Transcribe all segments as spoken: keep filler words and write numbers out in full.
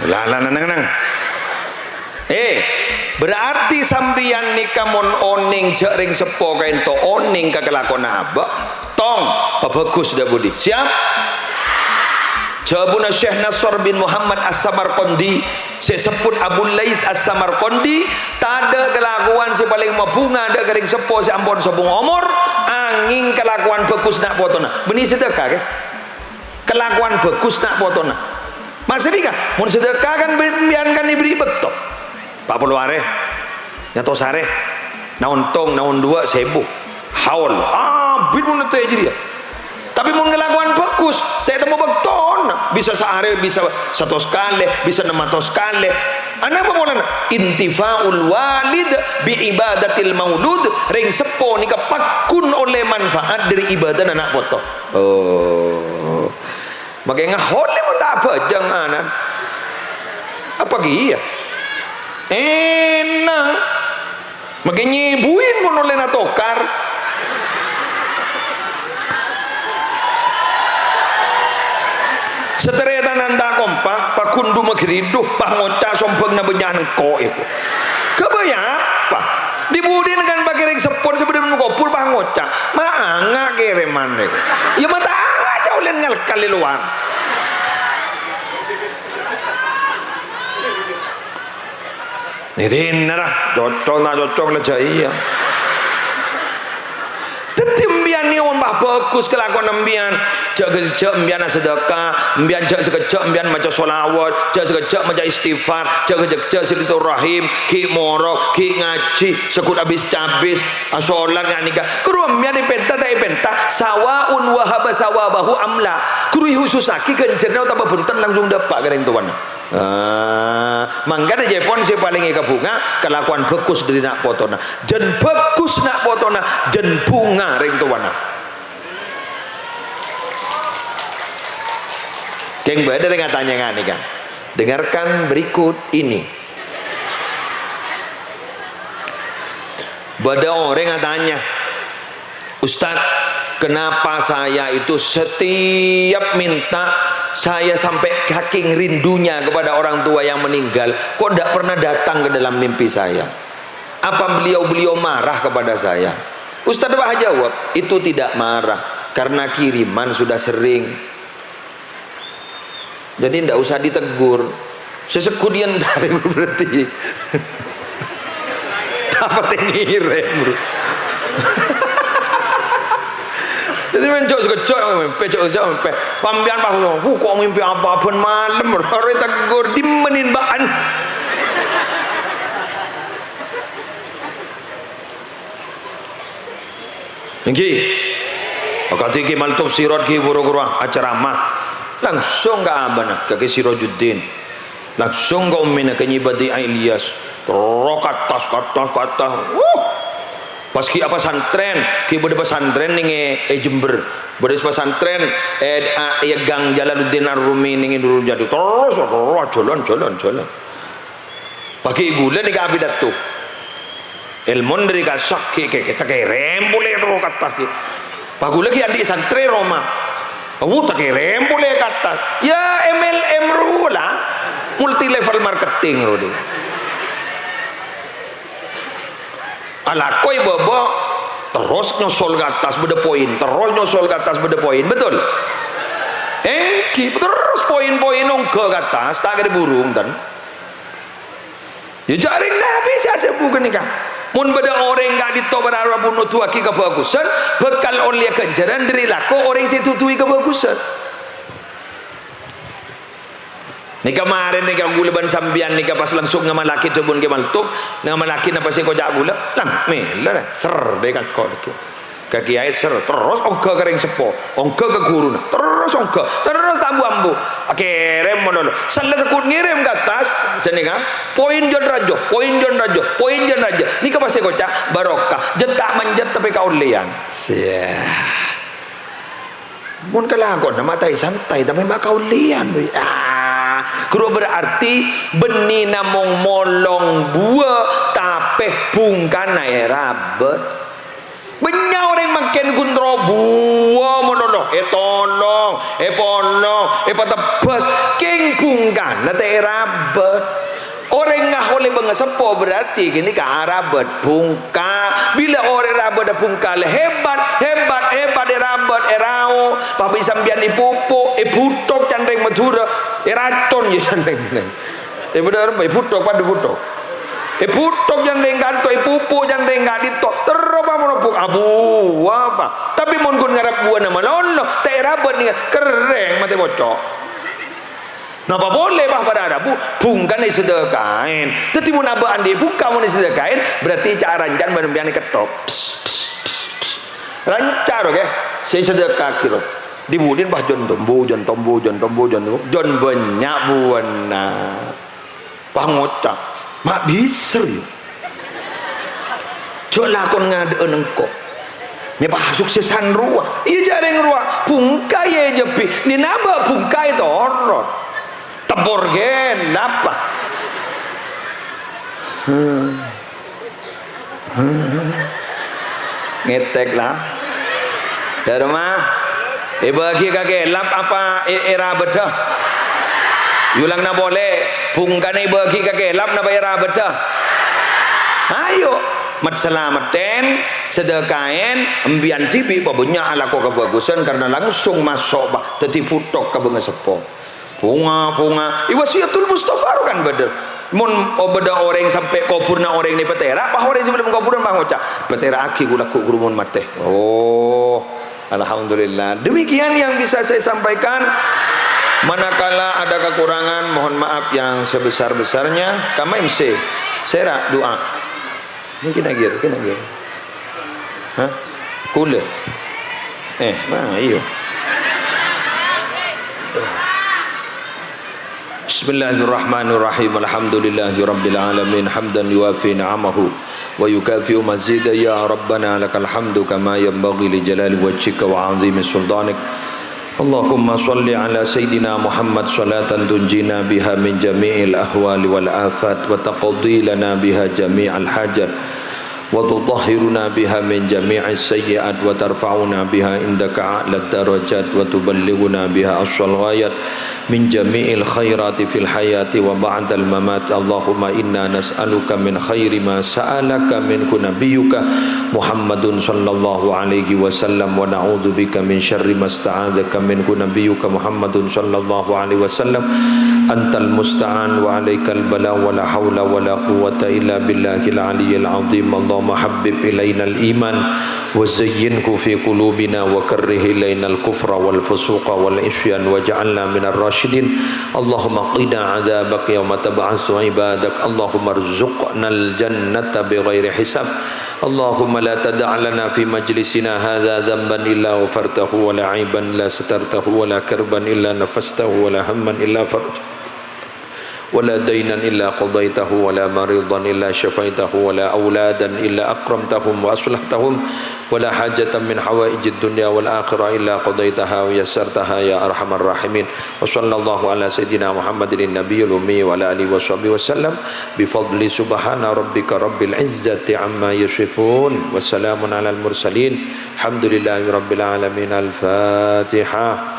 La, la, la, neng, neng. Eh, berarti sampèyan nèka mon onèng jhâ' rèng seppo kaènto onèng ka kalakowanna abâ', tong, pabhâghus dâ' budi. Siap? Jhâbuna Syekh Nasr bin Muhammad As-Samarqandi, sè èsebbhut Abu Laits As-Samarqandi, tadâ' kalakowan sè palèng mabhunga dâ' ka rèng seppo sè ampon sobung omor, angèng kalakowan bhâghus na' potona. Bânnè sadâka, kè? Kalakowan bhâghus na' potona. Maksodda, mon sadâka kan bi-, bi'en kan èberri' bâkto. Pa' polo arè, nyatos arè, naon tong, naon duwâ', sèbu. Haul, abit mon ètè jârèya. Tapè mon kalakowan bhâghus, ta' ètemmo bâktona. Bisa saarè, bisa satos kalè, bisa nem atos kalè. Anapa polana? Intifa'ul walid bi ibadatil maulud. Rèng seppo nèka pagghun ollè manfaat dâri ibadana na' poto. Oh. Makè ngaholè mon ta' abhâjâng anan. Apa kèya? Enna'. Makè nyèbuin mon ollèna tokar. Sataretanan ta' kompak, pagghun du-maghridu, pas ngoca' sombhângnga bânnya'an engko' èko. Ghâbây apa? Di-budina kan pakèrèng seppon sè bâdâ è kobhur pas ngoca', "Ma' anga' kèrèman rè." Iyâ, ma' ta' anga' jhâ' ollè ngalkal è lowar. Nèdina ra, cocok ta' cocok la jhâ' iyâ. Dhâddhi, empèyan nèka mon pas bhâghus kalakowanna empèyan, jhâ' sakejjhâ' empèyan asadâka, empèyan jhâ' sakejjhâ' empèyan maca sholawat, jhâ' sakejjhâ' maca istighfar, jhâ' sakejjhâ' silaturrahim, ghi' morok, ghi' ngajhi, sè ghun abis-cabis, asolat nga' nèka. Ghuru empèyan èpènta ta' èpènta, sawa'un wahaba thawabahu am la. Ghuru èhusussaghi ghânjhârânna otabâ bhunten langsung dâpa' ka rèng towana. Ah, mangkana jhâ' pon sè palèng èkabhunga kalakowan bhâghus dâri na' potona. Jhân bhâghus na' potona, jhân bhunga rèng towana. Kèng bâdâ rèng atanya nga' nèka. Dengarkan berikut ini. Bâdâ orèng atanya, "Ustaz, kenapa saya itu setiap minta, saya sampai saking rindunya kepada orang tua yang meninggal, kok ndak pernah datang ke dalam mimpi saya? Apa beliau-beliau marah kepada saya?" Ustaz Wahab jawab, "Itu tidak marah, karena kiriman sudah sering." Jadi ndak usah ditegur. Sè segghut yèn tarèm berarti. Apa tè ngèrèm, Bro? Jadi men jhâ' sakejjhâ' mèmpè, jhâ' sakejjhâ' mèmpè. Pas empèyan pas, "Uh, kok mèmpè apa bân malem?" Ora ditegur, dimmanin bâ'ân. Èngghi. Akadhi Kè Maltop Sirot ghi' buru-buru acaramah. Langsung ka abana, ka Kè Sirojuddin. Langsung ka ummina, ka Nyi Badi Ilyas. Terro ka attas, ka attas, ka attas. Wuh! Pas ghi' apa santrèn, ghi' bâdâ pasantrèn nèng è, è Jember. Bâdâ pasantrèn è, a, è Gang Jalaluddin Ar-Rumi nèng è Nurul Jadi. Terros, terros, jhâlân, jhâlân, jhâlân. Pas ghi' ghulâ nèka apidato. Èlmona dâri kassa' ghi' kè-, kè-, takèrèm polè terro ka attas ghi'. Pas ghulâ ghi' andi' santrè roma. Awu, takèrèm polè ka attas. Yâ, M L M rowa la. Multi level marketing rowa dhi. Alako è bâbâ, terros nyosol ka attas bâdâ poin, terros nyosol ka attas bâdâ poin, betul? Èngghi, terros poin-poin ongghâ ka attas, ta' kèra buru, enten. Yâ, jhâ' rèng Nabi sè adhâbu ghânèka. Mon bâdâ orèng ka'dinto para rabu noduwaghi kabhâghusân, bhâkal ollèya ghânjhârân dâri lako orèng sè èduduwi kabhâghusân. Nèka marèn nèka ghulâ bân sampèyan nèka pas langsung ngamallaghi dhâbuna Kè Maltop, ngamallaghi napa sè èkoca' ghulâ. Lang, mèla, ser, dâ' kako. Ka kèyaè ser, terros ongghâ ka rèng seppo, ongghâ ka ghuruna, terros ongghâ, terros ta' ambu-ambu. Akèrèm malolo. Sella segghut ngèrèm ka attas, jhâ' nèka, poin jhân rajâ, poin jhân rajâ, poin jhân rajâ. Nèka pas èkoca' barokah, jhân ta' manjhât tapè kaollèyan. Siya. Mon kalakowanna ma' ta' èsantai, tapè ma' kaollèyan, wè. Ah, ghuru berarti bânnè namong molong buwâ, tapè bhungkana èrabât. Bânnya' orèng mang-, Kèng ghun robuwâ malolo, ètolong, èpolong, èpatebbhâs, kèng bhungkana ta' èrabât. Orèng ngaollè bângaseppo berarti ghânèka arabât bhungka. Bilâ orèng rabât bhungka la hebat, hebat, hebat èrabât, èrao. Pabâi sampèyan èpupu', èbhuthok can rèng Madhurâ, èracon ya can rèng. È, bâdâ rembâ, è, bhuthok, padâ bhuthok. È, bhuthok can rèng kanto, è, pupu' can rèng ka'dinto. Terro pamono bu-, abuwâ, apa? Tapè mon ghun ngarep buwâna malolo, ta' èrabât nèka, kerrèng matè poco'. Napa polè, Pak, para rabu? Bhungkana èsadhâkaè. Dhâddhi mon abâ' andi' bhungka mon èsadhâkaè, berarti ca'-, rancan bân sampèyan èketthok. Pss, pss, pss, pss. Ranca' ro, ghi. Sè èsadhâkaaghi ro. Dhi-budhina, Pak, jon tombu, jon tombu, jon tombu, jon tombu, jon bânnya' buwâna. Pas ngoca', "Ma' bisa, yâ? Jhâ' lakon ngadâ'â engko'. Mè' pas suksèsan rowa." Iyâ, jhâ' rèng rowa. Bhungka, yâ, jhâ' bi'. Nènabâ' bhungka ètorot. Tebbhur ghellâ', Pak. Ngètèk, la. Dârma, èbâghi ka ghellâ' apa è-, èrabâdhâ? Èolangna polè, bhungkana èbâghi ka ghellâ' napa èrabâdhâ? Ayo, met-salamettèn, sadhâkaè, empèyan dhibi' pabânnya' alako kabhâghusân karna langsung maso', Pak, dhâddhi bhuthok ka bângaseppo. Bhunga, bhunga. È Wasiyatul Mustafa ro kan bâdâ. Mon o-, bâdâ orèng sampè' kobhurna orèng nè patèra', pas orèng sè bâdâ kobhurân pas ngoca', "Patèra'aghi ghulâ ghu-, ghuru mon matè." Oh, alhamdulillah. Demikian yang bisa saya sampaikan. Manakala ada kekurangan, mohon maaf yang sebesar-besarnya. Kama M C, sèra du'a. Nèkè nagir, nèkè nagir. Hah? Kulâ. Eh, ma, iyâ. Bismillahirrahmanirrahim. Alhamdulillahirabbil alamin. Hamdan yuwafi ni'amahu wa yukafi'u mazida. Ya Rabbana lakal hamdu kama yanbaghi li jalali wajhika wa 'azimi sultanik. اللهم صل على سيدنا محمد صلاة تنجينا بها من جميع الأهوال والآفات وتقضي لنا بها جميع الحاجات وتطهرنا بها من جميع السيئات وترفعنا بها عندك أعلى الدرجات وتبلغنا بها أقصى الغايات من جميع الخيرات في الحياة وبعد الممات. اللهم إنا نسألك من خير ما سألك منه نبيك محمد صلى الله عليه وسلم ونعوذ بك من شر ما استعاذك منه نبيك محمد صلى الله عليه وسلم. أنت المستعان وعليك البلاغ ولا حول ولا قوة إلا بالله العلي العظيم. اللهم حبب إلينا الإيمان وزينه في قلوبنا وكره إلينا الكفر والفسوق والعصيان واجعلنا من الراشدين. اللهم قنا عذابك يوم تبعث عبادك. اللهم ارزقنا الجنة بغير حساب. اللهم لا تدع لنا في مجلسنا هذا ذنبا إلا غفرته ولا عيبا إلا سترته ولا كربا إلا نفسته ولا هما إلا فرجته ولا دينا إلا قضيته ولا مريضا إلا شفيته ولا أولادا إلا أكرمتهم وأصلحتهم ولا حاجة من حوائج الدنيا والآخرة إلا قضيتها ويسرتها يا أرحم الراحمين. وصلى الله على سيدنا محمد النبي الأمي وعلى آله وصحبه وسلم بفضل سبحان ربك رب العزة عما يصفون وسلام على المرسلين الحمد لله رب العالمين. الفاتحة.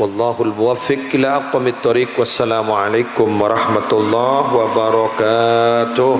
Wallahul muwaffiq ila aqwamit thoriq. Wassalamualaikum warahmatullahi wabarakatuh.